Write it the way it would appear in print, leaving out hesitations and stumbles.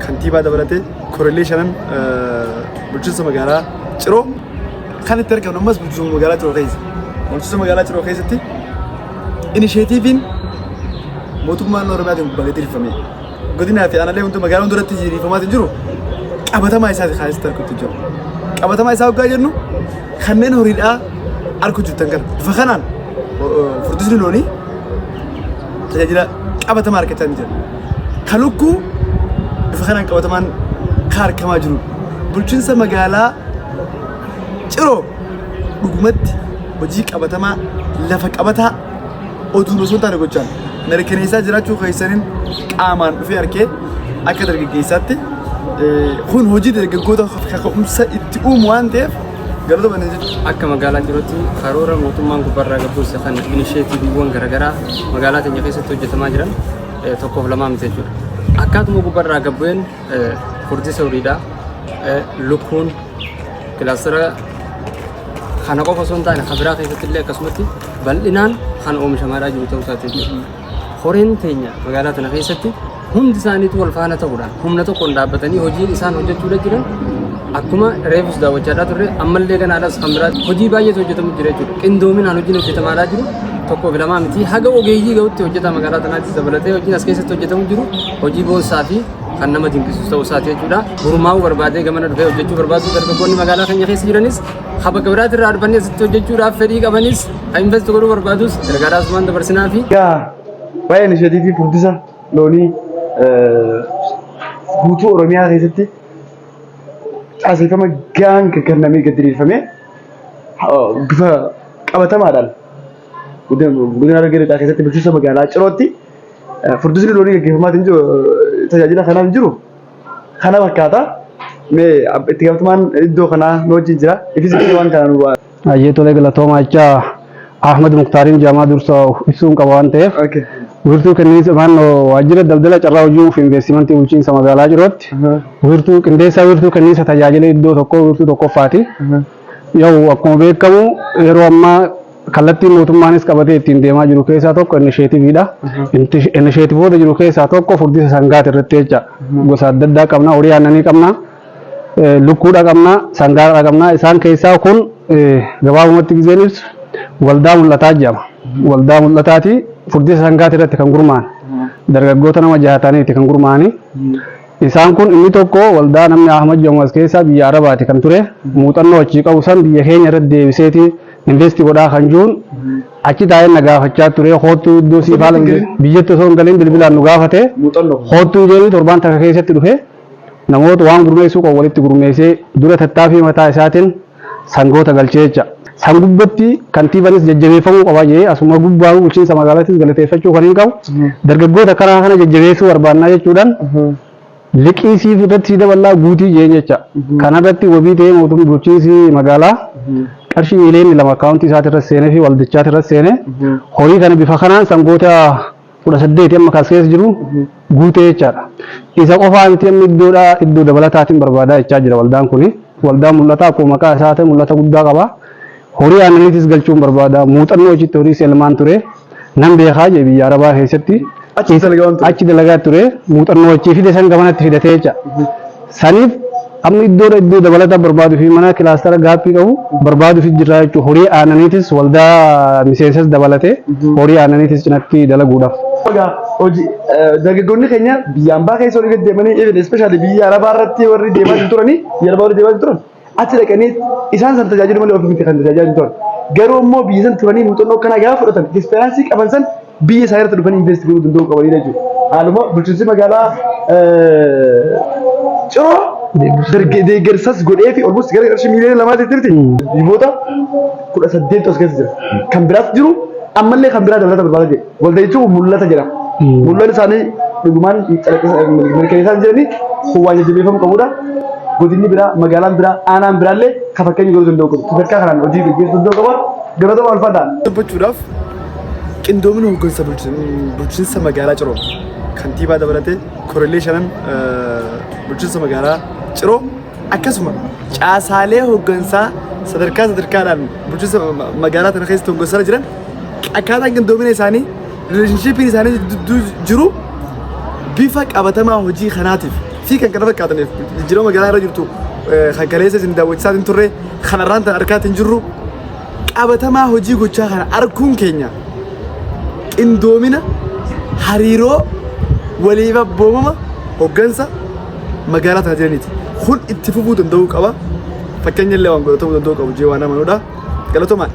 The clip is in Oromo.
Kantiibaa dabalatee koreelee shanan bulchiinsa magaalaa Ciroo kan itti argamnu ammas bulchiinsa magaalaa Ciroo keessa. Bulchiinsa magaalaa Ciroo keessatti inisheetiiviin mootummaa naannoo Oromiyaatiin gubbaa gadi diriirfame godinaa fi aanaalee hunda magaalaa hunda irratti diriirfamaa jiru qabatamaa isaati kan asitti arguutti jiru. Qabatamaa isaa hoggaa jennu kanneen horiidhaa arguu jirtan kana bifa kanaan furdisni loonii tajaajila qabatamaa argachaa ni jira. Ka lukkuu bifa kanaan qabatamaan ka argamaa jiru. Bulchiinsa magaalaa Ciroo dhugumatti hojii qabatamaa lafa qabataa oduun osoo hin taane gochaan mirkaneessaa jiraachuu keessaniin qaamaan dhufee arkee akka dargaggeessaatti kun hojii dargaggoota kaka'umsa itti uumu waan ta'eef galata banee jechuudha. Akka magaalaa Cirootti karoora mootummaan gubbaarraa gabbuuse kan inisheetiiviiwwan garaagaraa magaalaa teenya keessatti hojjetamaa jiran tokkoof lamaa miti jechuudha. Akkaatuma gubbaarraa gabbu'een furdisa horiidhaa, lukkuun kilaastara kana qofa osoo hin taane kan biraa keessatti illee akkasumatti bal'inaan kan oomishamaadhaa jiru ta'uu isaati jechuudha. Horeen teenya magaalaa tana keessatti hundi isaaniitu wal faana ta'uudhaan humna tokkoon dhaabbatanii hojiin isaan hojjechuudha jiran akkuma reefus daawwachaadhaa turre ammallee ganaadhaas kan biraa hojii baay'eetu hojjetamu jira jechuudha. Qindoominaan hojiin hojjetamaadhaa jiru tokkoo fi lamaa miti haga ogeeyyii gahutti hojjetaa magaalaa tanaattis dabalatee hojiin as keessatti hojjetamu jiru hojii boonsaa fi kan nama dinqisiisu ta'uu isaati jechuudha. Gurmaa'uu barbaadee gamana dhufee hojjechuu barbaadu dargaggoonni magaalaa keenya keessa jiranis kan bakka biraatti irraa dhufanii asitti hojjechuudhaaf fedhii qabanis kan invest godhuu barbaadus ergaadhaa asumaan dabarsinaa fi Egaa waa'ee inisheetiivii furdisa loonii guutuu Oromiyaa keessatti caaseffama gahaan kan kennamee gad diriirfamee bifa qabatamaadhaan godina Harargee Lixaa keessatti bulchiinsa magaalaa Cirootti furdisni loonii gaggeeffamaatiin jiru tajaajila kanaan jiru kana fakkaata. Mee itti gaafatamaan iddoo kanaa nu wajjin jira. Ifis ibsee waan kana nu Hayyee, tolee, galatoomaa jecha. Ahmad Muktaariin Jaamaa dursa ibsuun qaba waan ta'eef wiirtuu kenniinsa naannoo waajjira daldala carraa hojii fi investimentii bulchiinsa magaalaa Cirootti wiirtuu qindeessaa wiirtuu kenniinsa tajaajila iddoo tokkoo wiirtuu tokkoffaati. Yoo akkuma beekamu yeroo ammaa kallattiin mootummaanis qabatee ittiin deemaa jiru keessaa tokko inisheetiviidha. Inisheetivoota jiru keessaa tokko furdisa sangaati irratti jecha gosa adda addaa qabna, horii aannanii qabna, lukkuudha qabna, sangaadha qabna. Isaan keessaa kun gabaabumatti gizeen ibsu waldaa mul'ataa jedhama. Waldaa mul'ataati furdisa sangaati irratti kan gurmaa'an. Dargaggoota nama jahataniiti kan gurmaa'anii. Isaan kun inni tokko waldaa namni Ahmad jedhamu as keessaa biyya Arabaati kan ture. Muuxannoo achii qabu san biyya keenya irratti deebiseeti invest godhaa kan jiruun achi taa'ee na gaafachaa ture. Koottuu iddoo siif haala biyyatti osoo hin galin bilbilaan nu gaafate. Koottuu jedhu torbaan takka keessatti dhufe namoota waan gurmeessuu qabu walitti gurmeessee dura tattaaffii mataa isaatiin sangoota galchee jecha. San gubbatti kantiibanis jajjabeeffamuu qaba jee asuma gubbaa bulchiinsa magaalaattis galateeffachuu kan hin qabu. Dargaggoota karaa kana jajjabeessuu barbaannaa jechuudhaan liqii siif irratti sii daballaa guutii jeen jecha. Kanarratti wabii ta'ee mootummaa bulchiinsi magaalaa qarshii miiliyoonni 2 akkaawuntii isaati irratti seenee fi waldichaati irratti seenee horii kana bifa kanaan sangoota 18 amma kas keessa jiru guutee jechaadha. Isa qofaa miti, amma iddoodhaa iddoo dabalataatiin barbaadaa jechaa jira waldaan kuni. Waldaan mul'ataa akkuma maqaa isaa ta'e mul'ata guddaa qaba. Horii aannaniitis galchuun barbaada. Muuxannoo hojiitti horii elmaan ture. Nan beekaa jee biyya Arabaa keessatti. Achi dalagaa waan ture. Achi dalagaa ture. Muuxannoo achii fide san gamanatti fidatee jecha. Saniif amma iddoodha iddoo dabalataa barbaaduu fi mana kilaastara gaappii qabu barbaaduu fi jirra jechuudha. Horii aannaniitis waldaa miseensas dabalatee horii aannaniitis cinatti dalaguudhaaf. Egaa hojii dargaggoonni keenya biyya ambaa keessa walii gad deemanii, even especially biyya Arabaa irratti warri deemaa turanii, biyya Arabaa warri deemaa turan achi dhaqanii isaan san tajaajilu malee ofii miti kan tajaajilu turan. Garuu immoo biyya san turanii muuxannoo akkanaa gaafa fudhatan experience qaban san biyya isaa irratti dhufanii invest godhuu danda'uu qabanii jechuudha. Haaluma bulchiinsi magaalaa Ciroo deeggarsas godhee fi almost gara qarshii miiliyoona 2 jirti. Dhiboota 18 as keessa jira. Kan biraas jiru, ammallee kan biraa dabalata barbaada jedhe. Waldaa jechuun mul'ata jedhama. Mul'anni isaanii dhugumaan mirkaneessaa jiranii kun waan jajjabeeffamuu qabudha. Godinni biraa, magaalaan biraa, aanaan biraallee kan fakkeenya godhuu danda'u qabu. Sadarkaa kanaan hojii gaggeessuu danda'u qaba. Galatoomaa, ulfaadhaa. Dubbachuudhaaf qindoomina hooggansa bulchiinsa magaalaa Ciroo kantiibaa dabalatee koreelee shanan bulchiinsa magaalaa Ciroo akkasuma caasaalee hooggansaa sadarkaa sadarkaadhaan bulchiinsa magaalaa tana keessatti hooggansaa jiran akkaataan qindoomina isaanii, relationshippiin isaanii jidduu jiru bifa qabatamaa hojii kanaatiif fi kan kana fakkaataniif jijjiirama magaalaa irra jirtu kan kaleessa isin daawwachisaatiin turre kanarraan tan harkaatiin jirru qabatamaa hojii gochaa kana arguun keenya qindoomina hariiroo waliif abboomama hoggansa magaalaa tana jiraniiti. Kun itti fufuu danda'uu qaba. Fakkeenya illee waan godhatamuu danda'uu qabu jee waan amanuudha. Galatoomaa.